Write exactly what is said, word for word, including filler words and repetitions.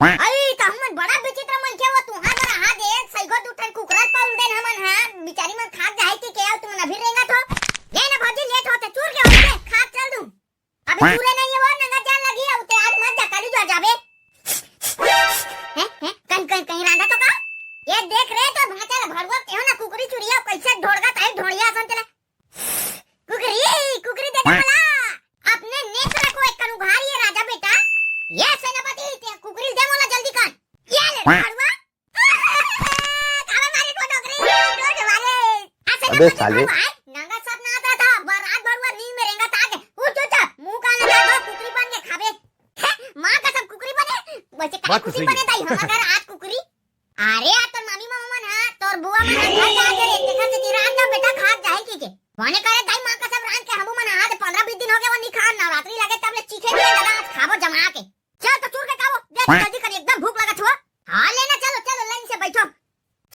अरे, त हमन बड़ा विचित्र मनखे हो, तुहार बर हाथ दे, सइगो दू ठन कुकरा ल पाउल देन हमन, हाँ, बिचारी मन खात जाए के, के आउ तुमन अभी रेंगत हो। ये ना भौजी, लेट होते, चूर के होते, खात चल दूं। अभी चूरे नहीं है वो, नंगा जान लगी है, उते आज मत जा, काली जो जाबे। हैं, हैं, कहीं, कहीं, कहीं रांधा तो का? ये देख रे, तो भांचा ला भरुआ, केहो ना कुकरी चुरिया, कैसे ढोड़गा ताई ढोड़िया असन तेला। कुकरी, कुकरी दे दे मला। अपने नेत्र को एक कन उघार ये राजा बेटा। ये सेनापति, ते कुकरी दे मोला जल्दी कन। ये ले, भरुआ। काबर मारे तो डोकरी, डोकरी मारे। आ सेनापति अबे साले। भरुआ, नंगा सब ना आता था, बर रात भरुआ नींद में रेंगा ताके। उठ, उठ, उठ, मुंह कान लगा दो, कुकरी बन के खाबे। हैं, माँ कसम कुकरी बने? वैसे काय बात तो कुकरी सही बने है। दाई, हमार घर आज कुकरी। अरे यार, तोर मामी मामा मन हा, तोर बुआ मन हा, घर जाके रे, तेखर से चिरान ना बेटा खात जाए की के। वने करे दाई माँ कसम रांध के हमू मन हा, आज पंद्रह बीस दिन हो गए वो नहीं खान, नवरात्रि लगे तब ले चीखे नहीं लगा, आज खाबो जमा के। चल तो चूर के खाबो, दे तू जल्दी